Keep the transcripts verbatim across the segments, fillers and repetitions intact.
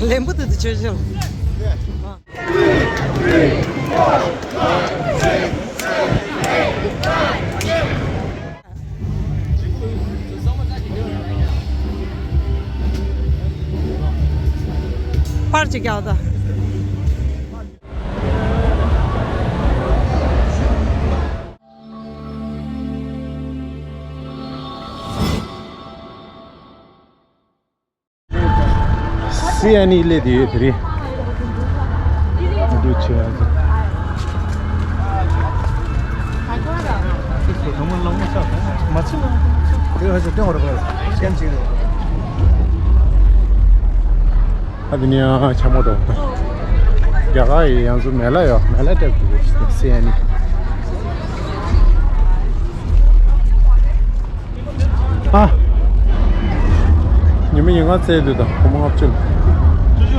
ལན་པོ་དུ་དུ་ཆོས་ཆོས། ཕར་ཅིག་རྒྱག་ད། སི་ཨན་ཨི་སླེབས་དེ་ཡོད་དེ་རེད། འདུག་ཆེ་བ་ཟེར། མ་ཚུགས་ན་དེ་ཧ་ཅང་སྟོན་བར་བར་སྐྱེམས་ཅིག་རེད། ཨ་དེ་ནི་ཡང་ཆ་མོ་འགྲོ། རྒྱ་གར་ཡི་ཡང་སུ་མེ་ལ་ཡོད། མེ་ལ་སྤྲད་དགོས་ཀྱི་སི་ཨན་ཨི། ཨ། ཉི་མ་ཉིན་གང་བཙལ་དུས་དང་སྒོར་མོ་ལྔ་བཅུ་ལ།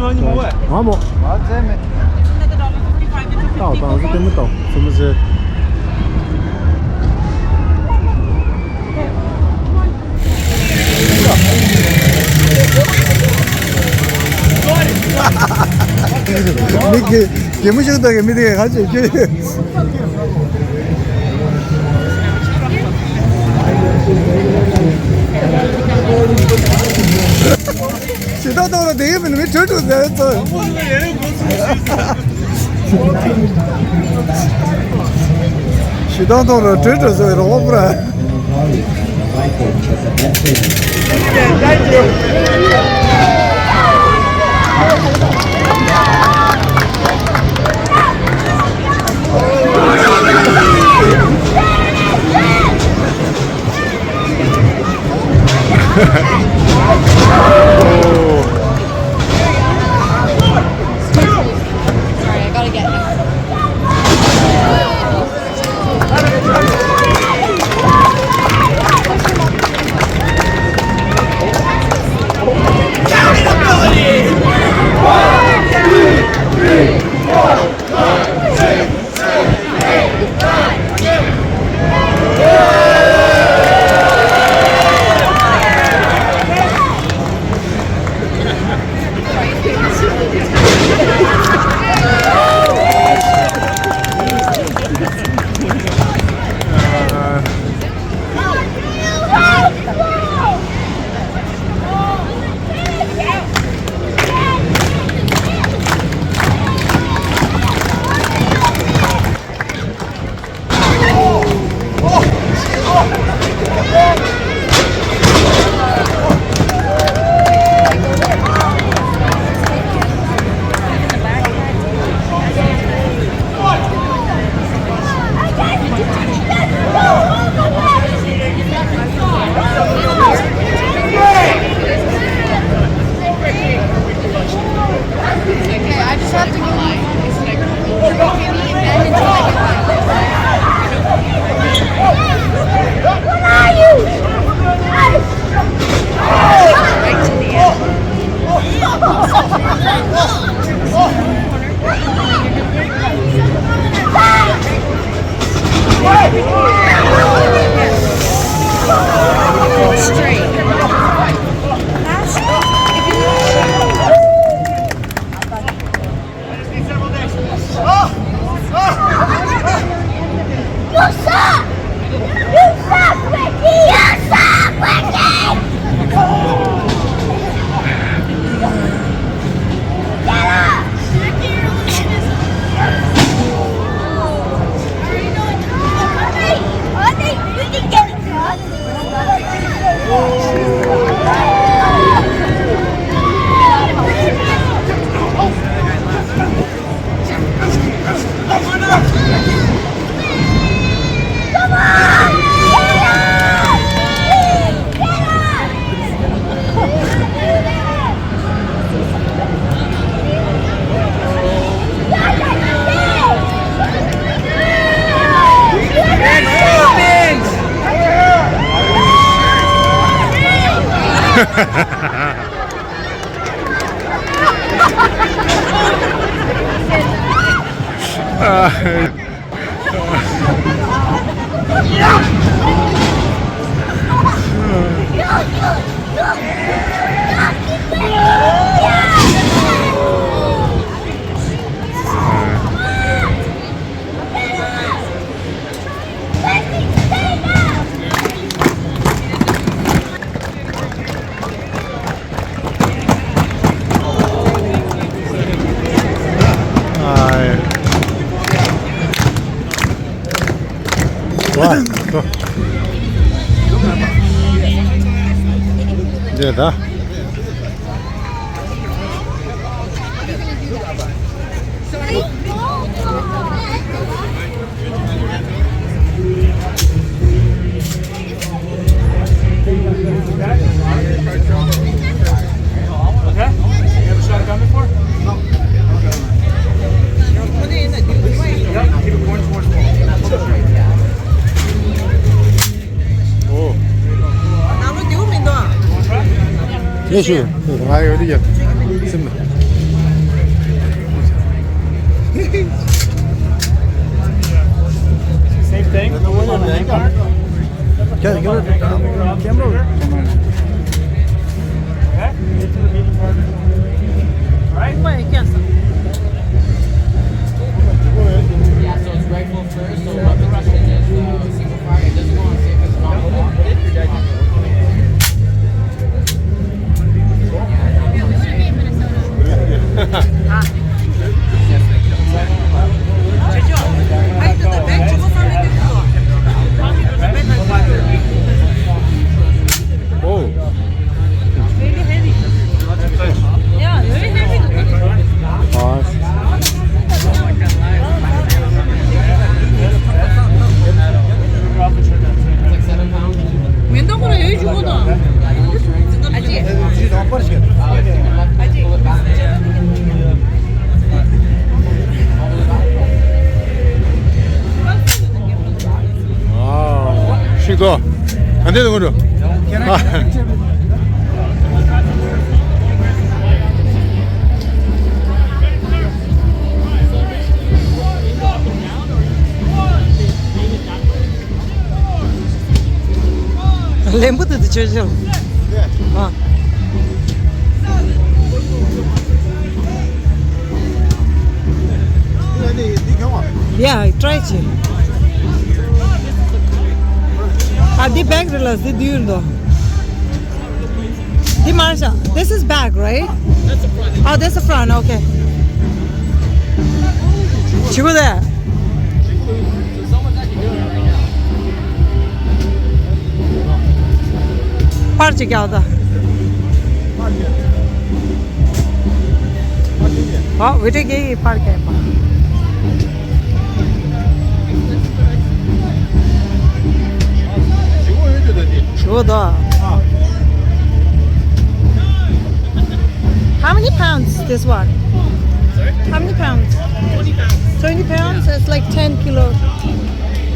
ང་མོ། ང་བཙལ་མེད། ཏའོ་ཏའོ་ཟེར་ལྟད་མོ་ཏའོ་ཟེར་མོ་ཟེར། མི་གི་གད་མོ་ཤོར་ད་གི་མི་དེ་ག་ཚོད་ཁྱོད། ཞེ་སྡང་གཏོང་རོགས་དེ་ཡིན་མིན་མི་གྲོས་གྲོས་ཟེར་ཚོ། ཞེ་སྡང་གཏོང་རོགས་གྲོས་གྲོས་ཟེར་རོགས་པ་པུ་ར། Sorry, I gotta get him. Okay, I just have to go. What are you? Right to the end. Straight. You suck! You suck, Ricky! You suck, Ricky! Get up! འདི་ད། Okay? You have a shot of gum before? No. Okay. Yep, keep it going towards the wall. ཨོ། ནང་ལོ་རྒྱུ་མི་འདུག་ཨ། ཡེ་ཤུ། ང་ཡོད་དེ་ཡ། སིམ་ན། Same thing. Can, can, um, camera. Okay. Right? Yeah, so it's grateful first, so repetition is, uh, simplified. It doesn't go on safe as long. Oh. Very heavy. Yeah, very heavy. མེ་ཏོག་ཁོ་རང་ཡོད་བཞུགས་གོ་དང་། ཨ་ཅེ། ཨ་ཅེ། ཤིག་ཏོ། ཨ་འདྲས་དུ་ངོ་འགྲོ། ལེན་པོ་དུ་དུ་ཆོས་ཆོས། ཨ། Yeah, try ཆེ། ཨ་འདི་བེག་རེད་ལ་འདི་དུས་འདུག་འདི་མར་ཤ། This is back, right? Oh, that's the front. Okay. ཆི་གོ་དེ། ཕར་ཅིག་རྒྱག་ད། ཨ་ཝེ་ཊར་གྱིས་ཕར་རྒྱག་པ། ཞུ་ད། How many pounds this one? Sorry? How many pounds? Twenty pounds. Twenty pounds? It's like ten kilo.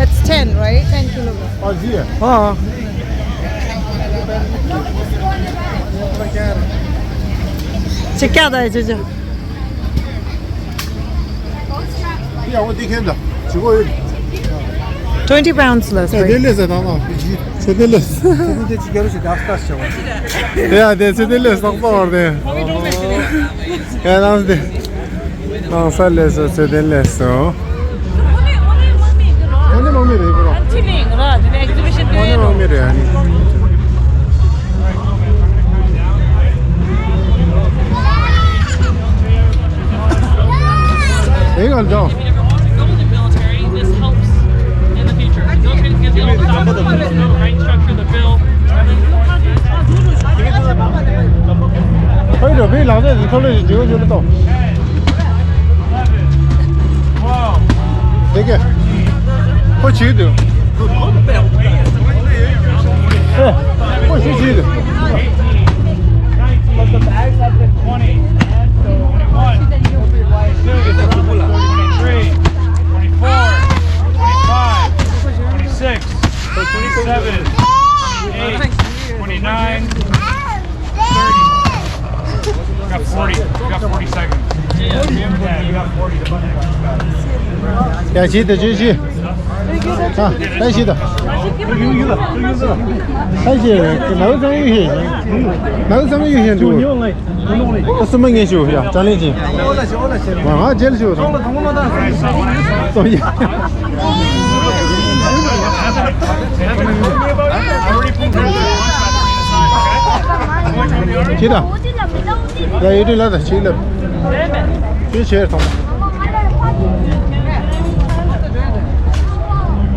It's ten, right? Ten kilogram. Oh, yeah. Oh. Check out that. ཡ་འོ་འདི་ཁེན་ད། ཇི་གོ་ཡོད། Twenty pounds less, right? ཚེ་དེ་ལས་ཟེར་དང་ན། ཚེ་དེ་ལས། ཚེ་དེ་ཅི་ག་རུ་ཞིག་ད་ལྟ་ཞེས་པ། ཡ་དེ་ཚེ་དེ་ལས་ལྷག་པ་བར་དེ། ཡ་ནང་དེ། ནང་ས་ལས་སོ་ཚེ་དེ་ལས་སོ། འོ་ནི་མང་མི་རེད་པ། འོ་ནི་མང་མི་རེད། Hang on, John. If you go into the military, this helps in the future. The military gives you all the documents, the right structure, the bill, everything. Hey, the bill, how does it call it? You go to the top. Take it. What you do? Hey, what you do? But the bags have been twenty, and so twenty-one, twenty-two, twenty-three, twenty-four, twenty-five, twenty-six, twenty-seven, twenty-eight, twenty-nine, thirty. You got forty. You got forty seconds. Yeah, you got forty. ཡ་ཇི་ད་ཇི་ཇི། ཨ་ད་ཇི་ད། ད་ཇི་ནའུ་ཚང་ཡུ་ཧེ། ནའུ་ཚང་ཡུ་ཧེ་འདུག་ད་སུ་མ་ངེས་ཞུ་ཡ་ཅ་ལེན་ཅིང་། ང་ང་རྗེས་ཞུ་དང་། སོ་ཡ། ཁྱེད་ད། ཡ་ཡོད་དུས་ལ་ད་ཆེ་ལབ། ཆེ་ཆེར་ཐོང་།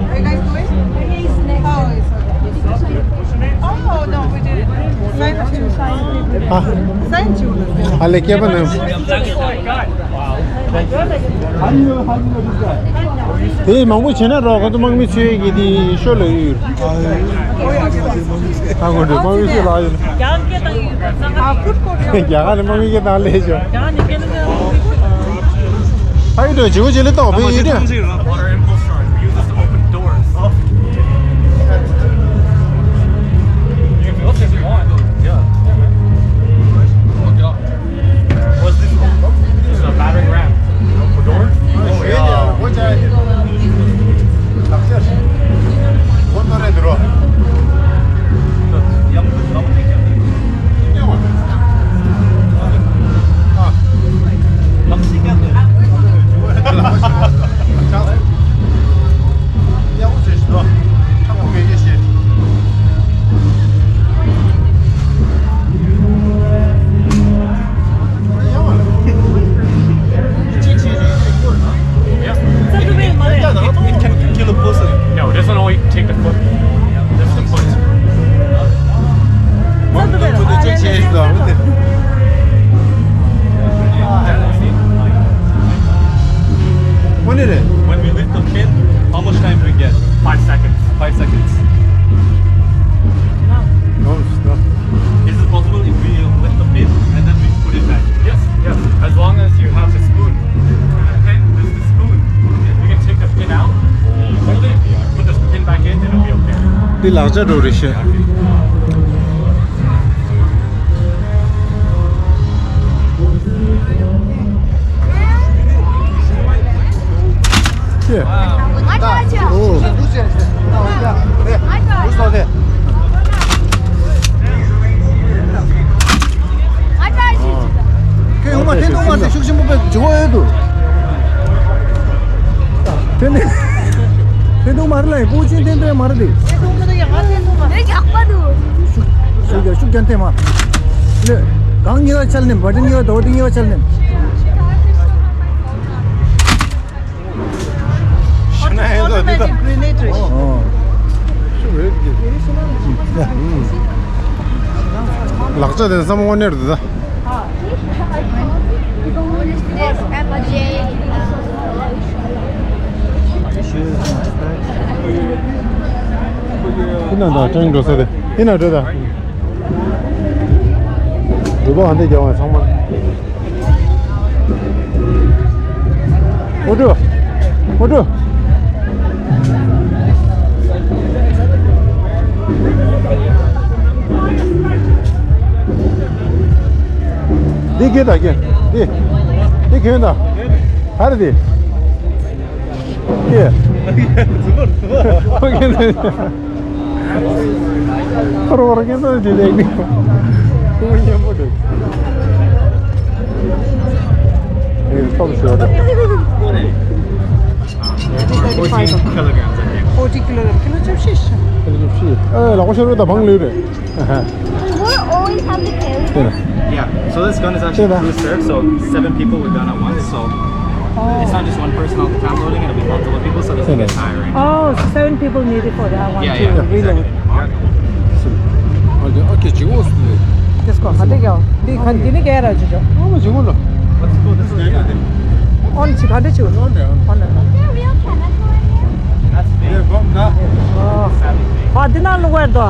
Are you guys going? ཨ། ཨ་ལེ་སྐྱེས་པ་ནང་། དེ་མང་པོ་བྱས་ན་རོགས་ཁོ་ཚོ་དམག་མི་ཚོས་ཀྱི་དེ་ཤོ་ལ་ཡོད། ཨ་ཁོ་འདྲ་དམག་མི་ཚོས་ལ་ཡོད། རྒྱ་གར་ནས་དམག་མི་སྐད་བཏང་ལས་ཤོ། ཨ་ཡོད་འདྲ་བྱེད་དགོས་བྱེད་ལས་བཏང་བས་ཡིན་འདྲ། Water impulse drive. We use this to open doors. Oh. You can look if you want. Yeah. Oh, God. What's this one? This is a battering ram. For doors? Oh, yeah. It can kill a person. No, this one only take the foot. That's the foot. When we lift the pin, how much time do we get? Five seconds. Five seconds. No, it's not. Is it possible if we lift the pin and then we put it back? Yes, yes. As long as you have the spoon. And the pin, this is the spoon. You can take the pin out, hold it, put the pin back in, and it'll be okay. འདི་ལག་ཆ་འགྲོ་རེད་ཤག་ཁྱོད་ཡོང་མ་འཐེན་འདུག་མ་རེད། ཤུགས་ཆེན་པོ་པས་འཇུ་བ་ཡོད་འདུག་འཐེན་འདུག་འཐེན་འདུག་མ་རེད་ལ་ཡིན། པུའུ་ཅིན་འཐེན་འདུག་མ་རེད་དེ། ཤུགས་ཤུགས་ཀྱང་ཤུགས་ཀྱང་འཐེན་མ། ལེ། གང་ཉེ་བ་ཆལ་ནས་བ་ཏི་ཉེ་བ་དོ་ཏི་ཉེ་བ་ཆལ་ནས། Automatic grenade རེད། ཨོ། ལག་ཆ་དེ་བསམ་དངོས་གནས་རེད་ད། ཡིན་ན་ད་ཀྲེང་འགྲོ་ས་རེད། ཡིན་ན་འགྲོ་ད། འགྲུལ་པ་ཨ་འདི་རྒྱག་པ་ཚང་མ། ཨོ་ཀྲུ། ཨོ་ཀྲུ། འདི་གས་ད་གས། འདི། འདི་གས་ད། ག་རེ་འདི། གས། ཨོ་ཀྲུ། ཁོ་རང་ངན་པ་དེ་ལས་ནི། ཁོ་མཉམ་པོ་འདུག་ཨེ་སྟོབས་ཤོར་རེད། Fourteen kilograms, I think. Forty kilogram. ཁི་ལོ་བཅུ་བཞི་ཤི། ཁི་ལོ་བཅུ་བཞི། ཨེ་ལག་པ་ཤོར་བའི་ད་བང་ལུས་རེད། We're always have the carry. Yeah, so this gun is actually crew serve, so seven people with gun at once, so it's not just one person all the time loading, it'll be multiple people, so this can get tiring. Oh, so seven people needed for that one to reload. Yeah, yeah, exactly. ཨ་ཀེ་ཅི་འོ་སུ་ལེ། དེ་སྐོར་ག་དེ་ག་འདི་ག་འདི་ནི་ག་ར་ཅི་ཅོ། ཨ་མ་ཅི་འོ་ལ། ཨོན་ཅི་ག་འདི་ཅི་འོ། ཨོན་ལ། ཨ་འདི་ན་ལུག་བར་དོ།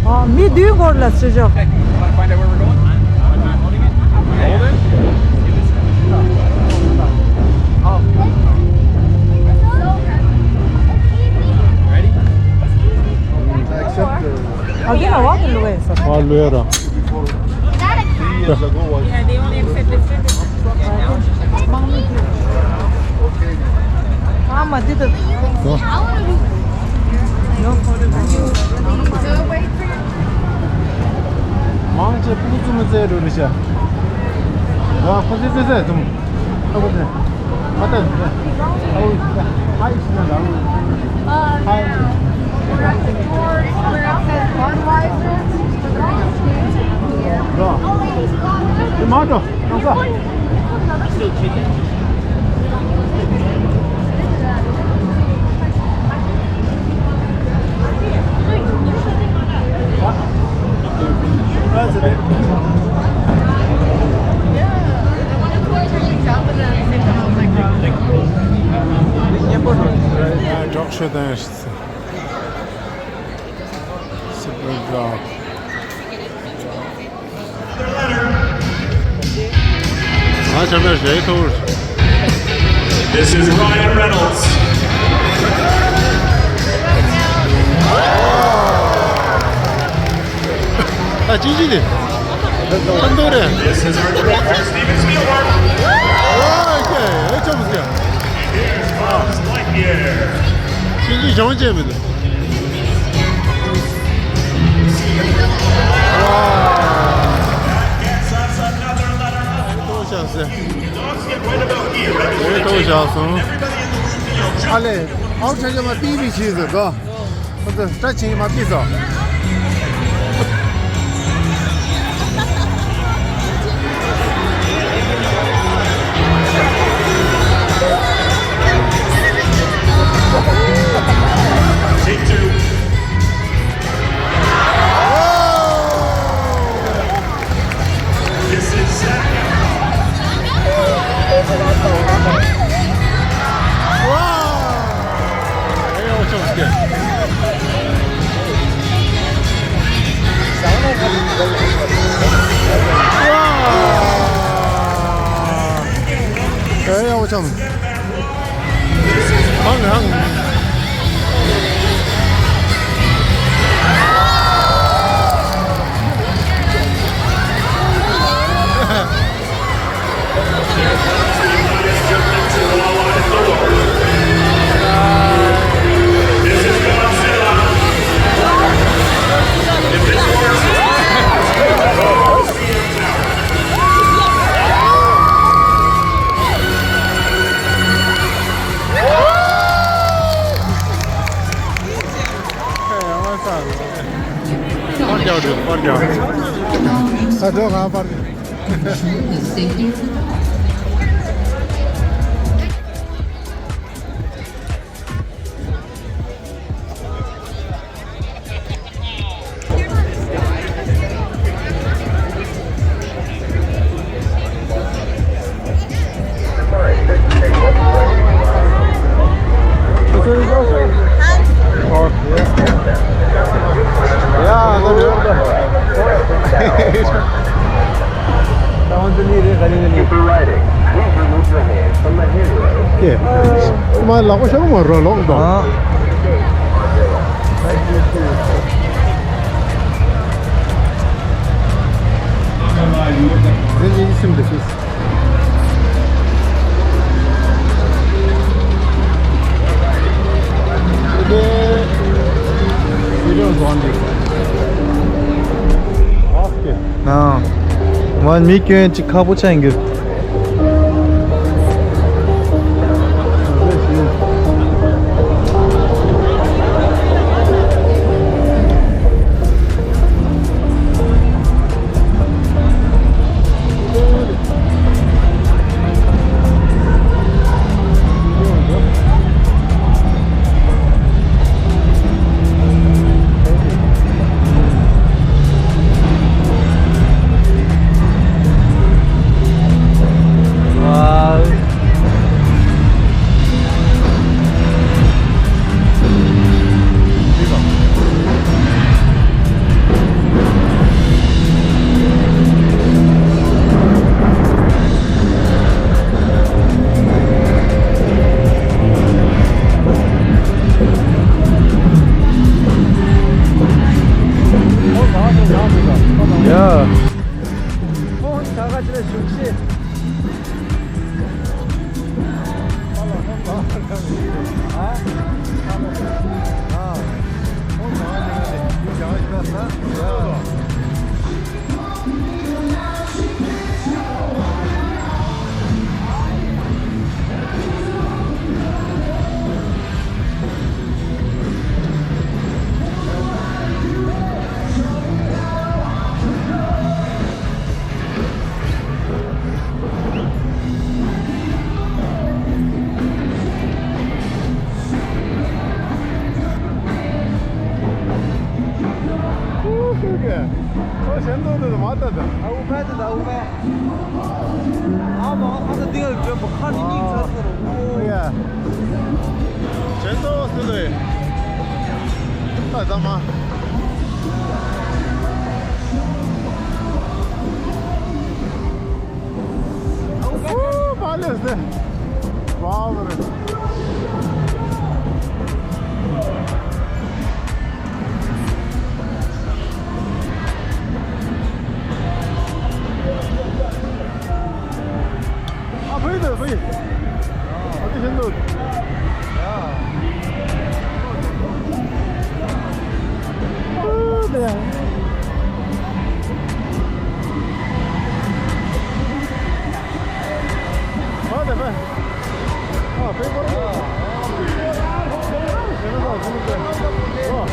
ཨ་མི་བདུན་སྐོར་ལ་ཅི་ཅོ། Again, I walk in the way, so. ཨ་ལོས་ར། Three years ago was. Yeah, they only accept distributors. Okay. ཨ་མ་དེ་དུ། ཨོ། མང་ཆེ་ཕྲུ་གུ་བཙུན་མོ་བཙལ་འགྲོ་རེད་ཤག་ཨ་ཁོ་ཚོས་བཙལ་བཙལ་འཛོམས། ཨ་ཁོ་ཚོས། ཨ་ད་ཨ་ཨ་ཡིག་ཤི་ན་ལ། ཨ་ཡིག་ཤི་ན་ལ། རོ། དེ་མ་འགྲོ། ནང་ས། ཡ། གྲོགས་ཤོད་དང་། སི་པན་ཌོག་ང་ཆ་མེད་རེད་ཐུར། This is Ryan Reynolds. ཨ་ཅི་ཅི་ནི་ཁམ་ཐོ་རེད། This is our director, Steven Spielberg. ཨོ་ཁེ་ཨེ་ཅོ་མི་ཟེར། Here's Buzz Lightyear. ཅི་ཅི་གཞོན་ཅན་མི་འདུག That gets us another letter up. ཏོ་ཤ་ཟེར། ཨེ་ཏོ་བཞག་སོང་། ཨ་ལེ། ཨའུ་ཆ་ཆ་མ་པི་པི་བྱས་ཟེར་གོ་ཁོ་ཚོ་སྐྲ་ཆེན་མ་པི་སོ། Take two. This is Zac Efron. ཨེ་ཡ་འོ་ཆམ། ཧང་ཧང་། པར་རྒྱག་དགོས། པར་རྒྱག་ཨ་འགྲོ་ང་པར། Keep riding. Please remove your hands from the handrail. ཀྱེ། མ་ལག་པ་ཤོར་མ་རོ་ལོག་དང་། ཨ། འདི་ནི་སིམ་དུ་ཤིས། ཨ། ང་མི་སྐྱོན་ཅིག་ཁག་པོ་ཆགས་ཡིན་གྱི། ཡ། ཨ་ད་ད། ཨ་འུ་ཕ་ད་ད་འུ་ཕ། ཨ་མ་ཁ་ད་དེ་ལ་འགྲོ་བ་ཁ་ནི་གཉིད་ཚར་ཚར་རོ། ཨོ་ཡ། ཇེན་ཏོ་སི་ལེ། ཨ་ད་མ། ཨོ་པ་ལེ་སེ། ཝའོ་རེ། ཨ་ཕེ་ད་ཕེ། ཨ་ཏི་ཤན་དུ། ཨོ་དེ། ཨ་དེ་ཕེ། ཨ་ཕེ་པར། ཨ་ཕེ་པར། ཨ་ཕེ་པར།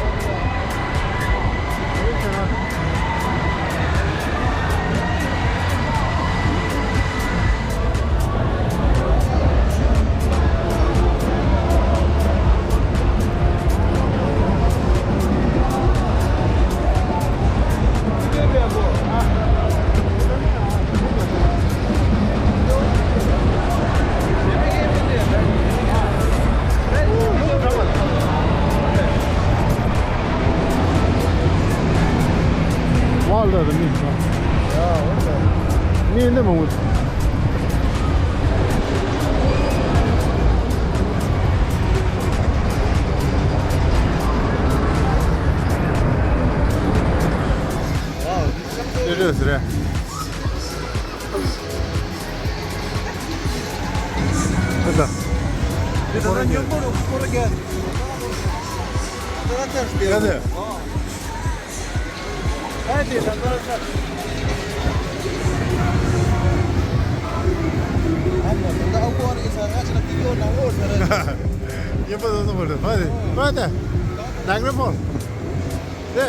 ཝ་ལ་ར་མི་ཡ་ཝ་ལ་མི་འདི་མང་པོ། དེ་རེད་ཟེར། ད་ད། དེ་ད་ཉོ་པོ་རུ་སྐོར་རྒྱག་ད་ད་ད་ད་ད། ཨ་དེ་ད་ད་ད། ཨ་མ་ད་ཨ་ཀོ་ཨ་རེ་ས་ར་ཆ་ན་བི་ཌི་ཡོ་ནང་ལོགས་ས་ར། ཡིན་པ་ད་ད་མ་རེད། ཨ་དེ་ཨ་ད། ནག་རེ་ཕོ། དེ།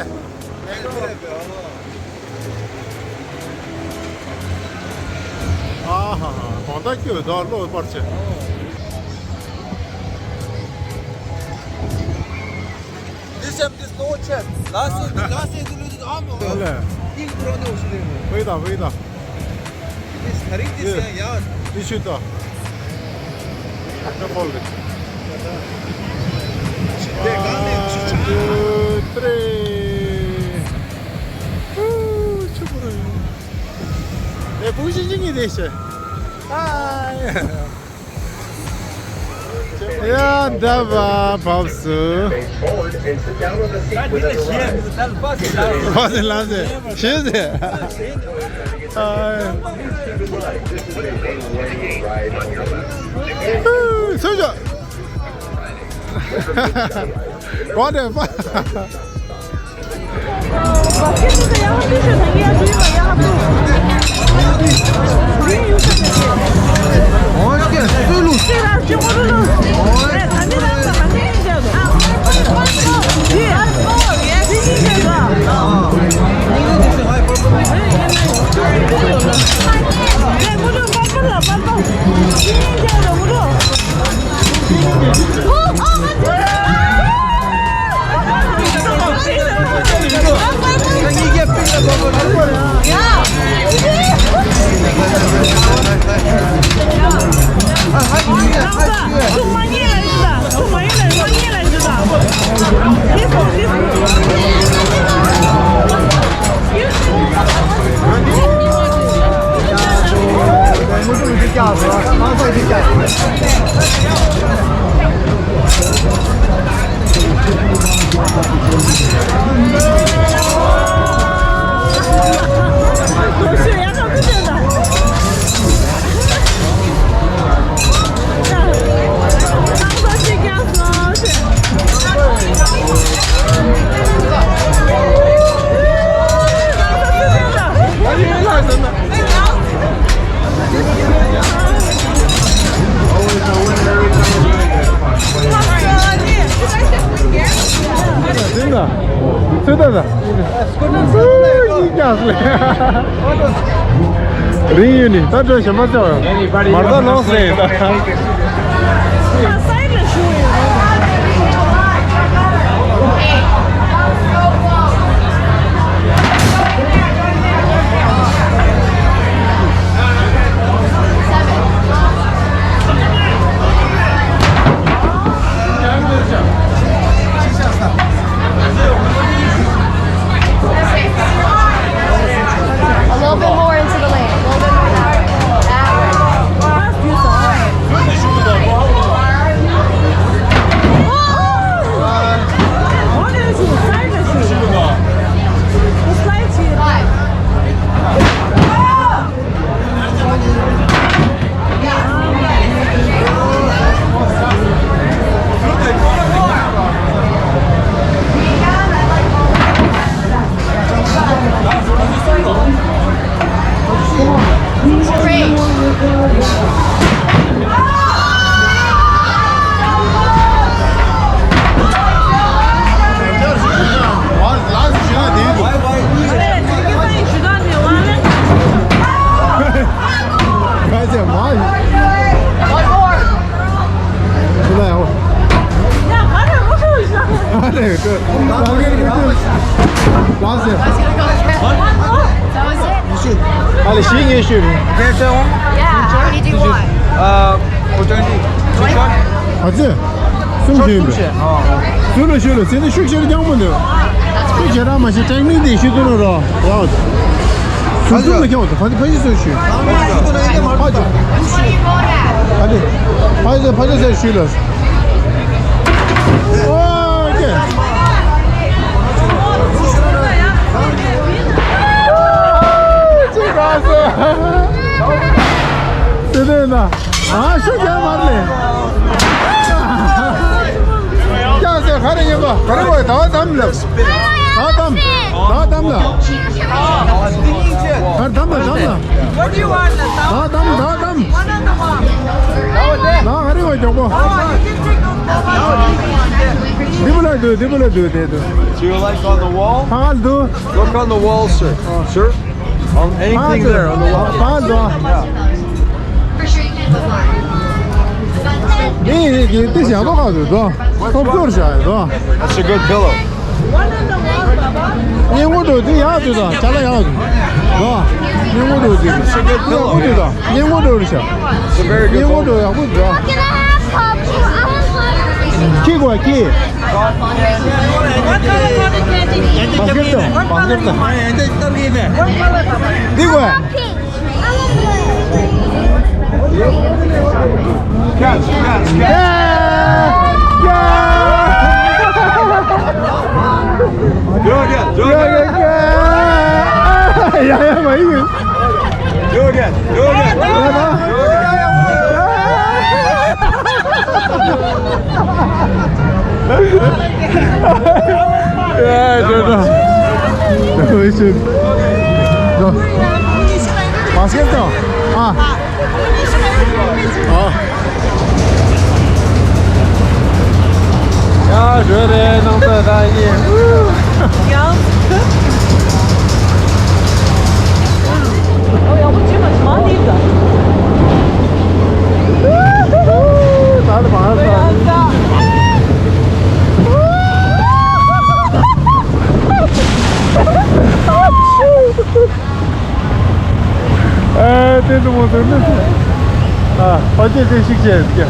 ཨ་ཧ་ཧ། གོང་ད་སྐྱོད་ད་བློ་པར་ཆེ། This time, this no chance. Last year, last year, this is arm. ཨ་ལེ། ཡིན་འགྲོ་ནི་འོ་ཤི་རེད། བེ་ད་བེ་ད། This ཐ་རིག་this ཡ་ཡ། དེ་ཤུ་ད། ད་ཕོལ་རེད། དེ་གང་ནས་ཆུ་ཆུ། ཨ་ཏྲེ། ཨུ་ཆུ་པོ་རེད། དེ་བུ་ཤི་ཤི་ངི་དེ་ཤེ། ཨ་ཡ། ཡ་ད་བ་བབས་སུ། ཕ་སི་ལ་ཟེ་ཤེས་ཟེ། ཨ་སུ་ཞོ། གོ་དེ་པ། རིང་ཡོད་ནི་ད་འགྲོ་ཞེ་མ་ཚོ་མར་ད་ལོངས་ཟེར་ད། ཨ་ལེ་ཤི་ངེས་ཤོད་རེད། There's a home? Yeah, how many do you want? Uh, for twenty. Which one? ཨ་ཙི། གསུམ་ཞིག་ཡིན་པས། ཨ། ཟུར་ལ་ཤོད་ལ་ཟེར་ནས་ཤུགས་ཆེར་རྐྱང་པོ་འདུག་ཤུགས་ཆེ་རང་མ་བྱེད། ཀྲེང་མིང་དེ་ཤུད་དུ་ལ་རོ། ཡག་ཟུར་གསུམ་ལ་ཁྱེར་བ་དང་ཕ་ཕ་ཡི་སོ་ཤུད། ཕ་ཅོ། ཕ་ཅོ། ཕ་ཅོ་ཕ་ཅོ་ཟེར་ཤུད་ལ། ཨོ་ཀེ། ཅི་ག་ཟེར། དེ་དེ་ན། ཨ་ཤོ་རྒྱ་མར་ལེ། ཀྱང་ཟེར་ག་རེ་ཡིན་པ། ག་རེ་བ་ད་དམ་ལ། ད་དམ། ད་དམ་ལ། ད་དམ་ལ་དམ་ལ། What do you want? ད་དམ་ད་དམ། One and one. ད་ག་རེ་བ་མགྱོགས་པོ། Oh, you can take those. འདི་བུ་ལ་འདུག་འདི་བུ་ལ་འདུག་དེ་འདུག Do you like on the wall? ཧ་འདུག Look on the wall, sir. Sir? On anything there, on the wall. ཧ་འདུག་ཨེ་ཨེ་ཨེ་དེ་ཞག་པ་ག་ཟེར་དོ། ཁོ་ཚོར་ཞག་དོ། That's a good pillow. སྙིང་པོ་འགྲོ་དེ་ཡག་དུས་དང་ཅ་ལག་ཡག་དུས་དོ། སྙིང་པོ་འགྲོ་དེ་ཡག་པོ་དུས་དང་སྙིང་པོ་འགྲོ་རེ་ཤག It's a very good སྙིང་པོ་འགྲོ་ཡག་པོ་དུས་དང་། Can I have pop? I want pop. ཁྱི་གོ་ཁྱི། What color you want? Basket དང་། Basket དང་། འདི་གོ། Pink. I want blue. Catch, catch, catch. Do it again, do it again. ཡ་ཡ་མ་ཡིན། Do it again, do it again. ཡ་ཡ་ཡ། ཡ་ཡ། ཡ་ཡ། ཡ་ཡ། ཡ་ཡ། Basket དང་། ཨ། ཨ། ཡ་རེད་རེད། ནང་ཚོ་ད་ཡིན། ཡང་། ཨོ་ཡག་པོ་བྱེད་མ་བྱེད་མ་འདི་ད། ད་ད་མ་ད། ཨ་དེ་ཚོ་མོ་ཚོ་ནི། ཨ་ཕ་ཆེ་དེ་ཞིག་བྱས་ཀྱི།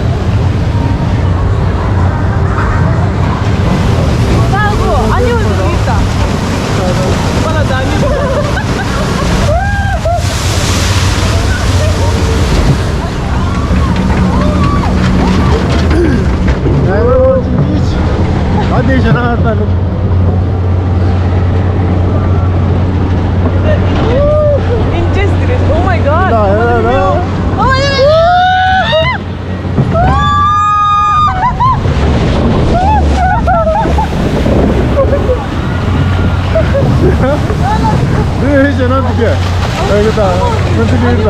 Oh my god! འདི་ཞེ་ན་འདི་གས། ཨེ་གི་ད། མི་འདི་གི་ད། ཨ་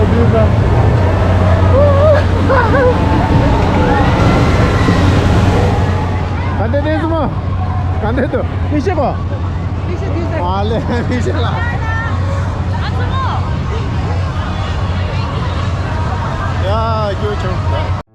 འདི་ད། ག་འདྲ་འདྲ་སོང་མ། ག་འདྲ་འདུག་མི་ཤེས་གོ། ཨ་ལེ་མི་ཤེས་ལ། ཡ་ཁྱོད་ཁྱོད།